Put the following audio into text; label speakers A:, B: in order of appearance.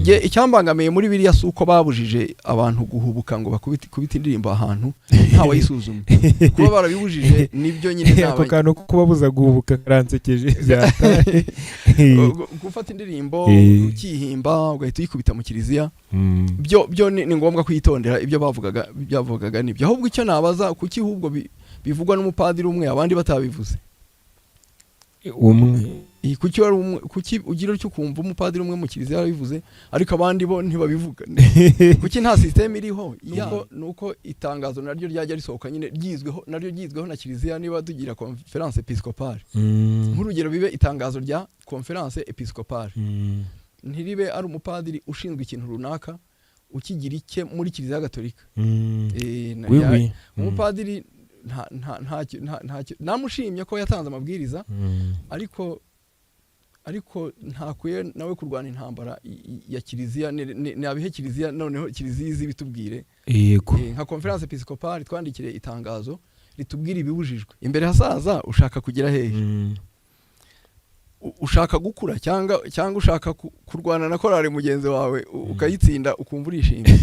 A: Nge icyambangamiye muri biriya si uko babujije abantu guhubuka ngo bakubite kubita indirimbo ahantu ntawayisuzumye. Kuba barabibujije nibyo nyine.
B: Ako kantu ko kubabuza guhubuka karansekeje byataye.
A: Gufata indirimbo ukihimba ugahita uyikubita mu kiliziya, byo ni ngombwa kwitondera. Ibyo bavugaga byavugaga nibyo. Ahubwo icyo nabaza, kuki ahubwo bivugwa n'umupadiri umwe, abandi batabivuze?
B: Umwe.
A: Kuki wari umwe? Kuki ugira utyo ukumva umupadiri umwe mu kiliziya yarabivuze, ariko abandi bo ntibabivuga? Kuki nta système iriho? Nuko itangazo naryo ryajya risohoka nyine ryizweho, naryo ryizweho na kiliziya. Niba tugira Conférence épiscopale, nk'urugero, bibe itangazo rya Conférence épiscopale, ntiribe ari umupadiri ushinzwe ikintu runaka ukigira icye muri Kiliziya Gatolika.
B: Oui, oui.
A: Umupadiri ntacyo namushimye ko yatanze amabwiriza, ariko ntakwiye nawe kurwana intambara ya kiliziya. Nabihe kiliziya, noneho kiliziya izi bitubwire. Nka Conférence épiscopale twandikire itangazo ritubwire ibibujijwe. Imbere hasaza ushaka kugera hehe? Ushaka gukura cyangwa ushaka kurwana na korali mugenzi wawe ukayitsinda ukumva urishimye?